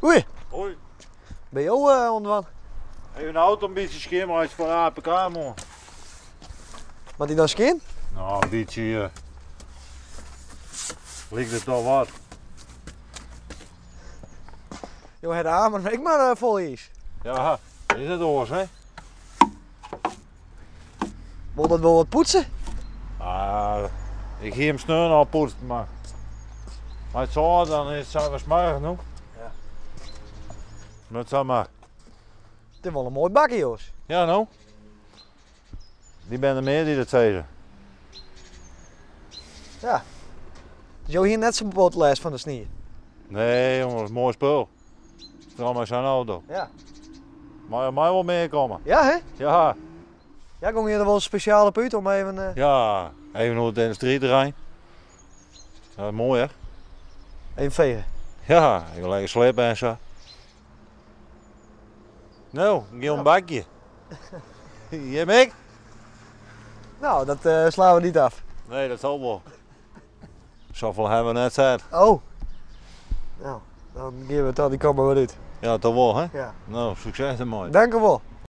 Oei. Hoi. Bin jo oan it dwaan? Even de auto in bytsje skjinmeitsje foar de APK moarn. Moat dy dan skjin? No, in bytsje. Liket it al wat. Jo ha de amer ek mar fol iis. Ja, is net oars, hè? Wol dat wol wat poetse? Ah, ik hie him sneon al poetst, mar mei it sâlt dan is it sa wer smoarch no. Ja. Moat sa mar. It is wol in moai bakje, Jos. Ja, no. Dy binne der mear dy't dat sizze. Ja. Dus jo hiene net sa bot lêst fan de snie? Nee, jonge, dat is in moai spul. Foaral mei sa'n auto. Ja. Mei my wol mear komme. Ja, hè? Ja. Ja, gong je der wol spesjaal op út om even... Ja, even oer it yndustryterrein. Dat is moai, hè? Even vegen. Ja, even lekker slippe en sa. No, gean om bakje. Jim ek? No, dat slaan we niet af. Nee, dat sil wol. Safolle hawwe we net set. Oh. No, dan gean we toch, dy komme wer út. Ja, toch wol, hè? Ja. No, sukses dermei. Dank u wol.